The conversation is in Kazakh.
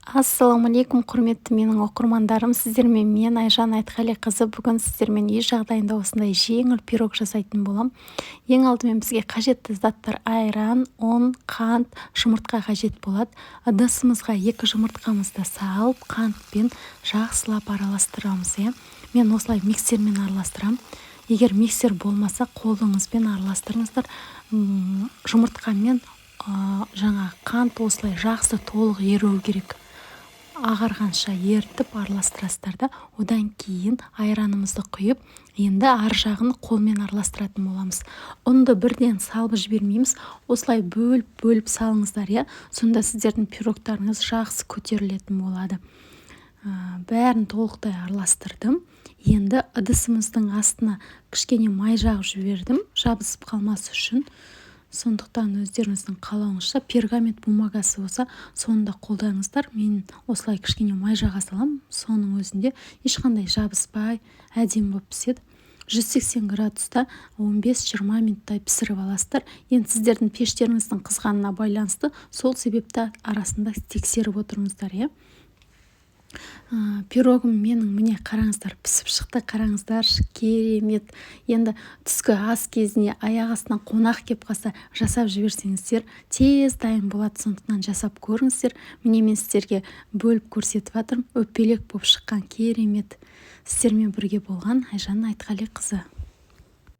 Ассалаумағалейкум, құрметті менің оқырмандарым! Сіздермен мен, Айжан Айтқалиқызы. Бүгін сіздермен үй жағдайында осындай жеңіл пирог жасайтын боламын. Ең алдымен бізге қажетті заттар: айран, ұн, қант, жұмыртқа қажет болады. Ыдысымызға екі жұмыртқамызды салып, қантпен жақсылап араластырамыз, иә. Мен осылай миксермен араластырамын. Егер миксер болмаса, қолыңызбен араластырыңыздар. Жұмыртқамен жаңа қант осылай жақсы толық еруі керек. Ағарғанша ерітіп араластырасыздар да, одан кейін айранымызды құйып, енді ар жағын қолмен араластыратын боламыз. Ұнды бірден салып жібермейміз, осылай бөліп-бөліп салыңыздар, иә. Сонда сіздердің пирогтарыңыз жақсы көтерілетін болады. Бәрін толықтай араластырдым. Енді ыдысымыздың астына кішкене май жағып жібердім, жабысып қалмас үшін. Сондықтан өздеріңіздің қалауыңызша, пергамент бумагасы болса, соны да қолданыңыздар. Мен осылай кішкене май жаға саламын, соның өзінде ешқандай жабыспай, әдемі болып піседі. 180 градуста 15-20 минуттай пісіріп аласыздар. Енді сіздердің пештеріңіздің қызғанына байланысты, сол себепті арасында тексеріп отырыңыздар, иә. Пирогым менің, міне, қараңыздар, пісіп шықты. Қараңыздаршы, керемет! Енді түскі ас кезінде аяқ астынан қонақ келіп қалса, жасап жіберсеңіздер, тез дайын болады. Сондықтан жасап көріңіздер. Міне, мен сіздерге бөліп көрсетіп жатырмын, өкпелек болып шыққан, керемет! Сіздермен бірге болған Айжан Айтқалиқызы.